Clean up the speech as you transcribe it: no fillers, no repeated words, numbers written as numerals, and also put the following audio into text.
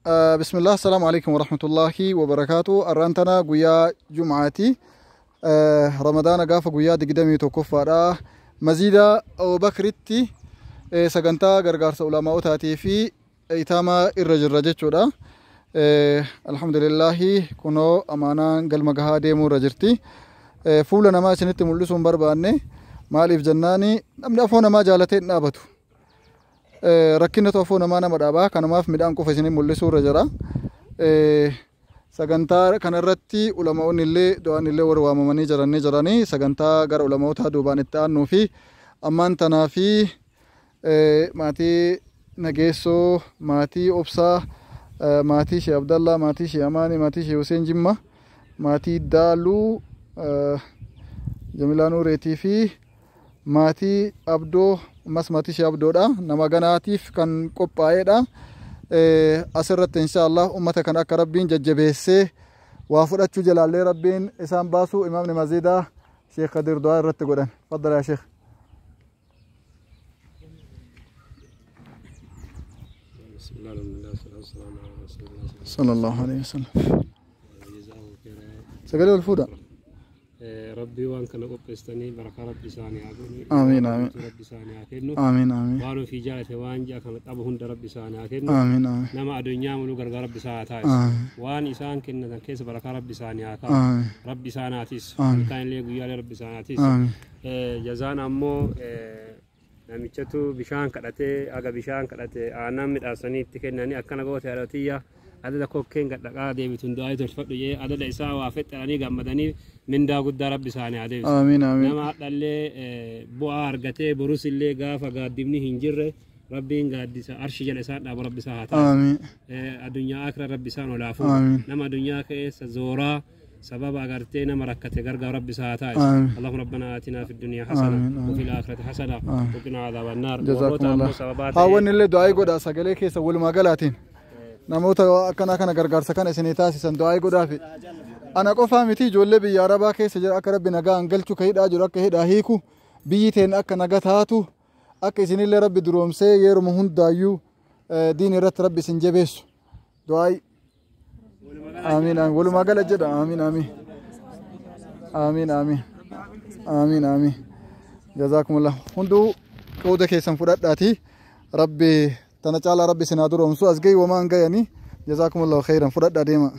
Bismillah, assalamu alaikum warahmatullahi wabarakatuh. Arraan tana guyyaa Jum'aati. Ramadaana gaafa guyyaa 21ffaadha. Maziida Abubakritti sagantaa gargaarsa ulamaa'otaatii fi itaamaa irra jirra jechuudha. Alhamdulillahi, kunoo amaanaan galma gahaa deemuu irra jirti. Fuula namaa isinitti mul'isuu hin barbaanne, maaliif jennaani namni afoo namaa jaalatee hin dhaabatu. Rakkinatu afoo namaa nama dhaabaa, kanumaaf midhaan qofa isinii mul'isuu irra jira. Sagantaa kanarratti ulamaa'onni illee du'aan illee warra waamamanii jiranii jiranii sagantaa gara ulama'ootaa duubaan itti aannuu fi ammaan tanaa fi maatii Nageessoo, maatii Obsaa, maatii Shee Abdallaa, maatii Shee Amaanii, maatii Shee Huseen Jimma, maatii Daaluu, Jamilaa Nuureetii fi maatii Abdoo, ammas maatii Shee Abdoodha. Nama ganaatiif kan qophaa'edha. Asirratti inshaallah ummata kana akka Rabbiin jajjabeessee waa fudhachuu jalaallee Rabbiin isaan baasu imaamni maziidaa Sheekh Kadir du'aa irratti godhan. Faddala yaa Sheekh. بسم الله، الحمد لله، والصلاة والسلام على رسول الله. صلى الله عليه وسلم. جزاه خيرا. Sagalee ol fuudha. Rabbii waan kana qopheessitanii barakaa Rabbi isaanii haa godhu. Amiin, amiin. Rabbi isaanii haa kennu. Amiin, amiin. Waan ofii jaalate, waan ji'a kana qabu hunda Rabbi isaanii haa kennu. Amiin, amiin. Nama addunyaa muluu gargaar Rabbi isaa haa taasisu. Amiin. Waan isaan kennatan keessa barakaa Rabbi isaanii haa kaa'u. Amiin. Rabbi isaan haa tiisu. Amiin. Halkan illee guyyaalee Rabbi isaan haa tiisu. Amiin. Jazaan ammoo namichatu bishaan kadhatee, aga bishaan kadhate aannan midhaasanii itti kennanii, akkana goote haadhatiyya, adada kokkeen gadhaqaa deebitun du'aa tolfadhu jee, adada isaa waa fexxanii gammadanii mindaa guddaa Rabbi isaanii haa deebisu. Amiin, amiin. Nama hadhallee bu'aa argatee borus illee gaafa gaaddifni hin jirre Rabbiin gaaddisa arshi jala isaan dhaabu Rabbi isaa haa taasisu. Amiin. Addunyaa akira Rabbi isaan olaafu. Amiin. Nama addunyaa keessa zooraa sababa agartee nama rakkate gargaaru Rabbi isaa haa taasisu. Amiin. اللهم ربنا آتنا في الدنيا حسنة آمين، آمين. وفي الآخرة حسنة آمين. وقنا عذاب النار. جزاكم الله. Sababaa Haawwanni illee du'aa godhaa, sagalee keessa walumaa galaatiin. Namoota akkanaa kana gargaarsa kana isinii taasisan du'aa godhaafi. Ana qofaa miti, ijoollee biyya Arabaa keessa jira akka Rabbi nagaan galchu, ka hidhaa jiru akka hidhaa hiiku, biyyi teen akka naga taatu, akka isinillee Rabbi duroomsee yeruma hundaayyuu diin irratti Rabbi isin jabeessu. Du'aa. Amiin, amiin. Walumaa gala jedha. Amiin, amiin. Amiin, amiin. Amiin, amiin. Jazaakumullah. Hunduu qooda keessan fudhadhaati. Rabbi tana caalaa Rabbi isin haa duroomsu. As gahi wamaan gayanii. Jazaakumullahu khairan, fudhadhaa deema.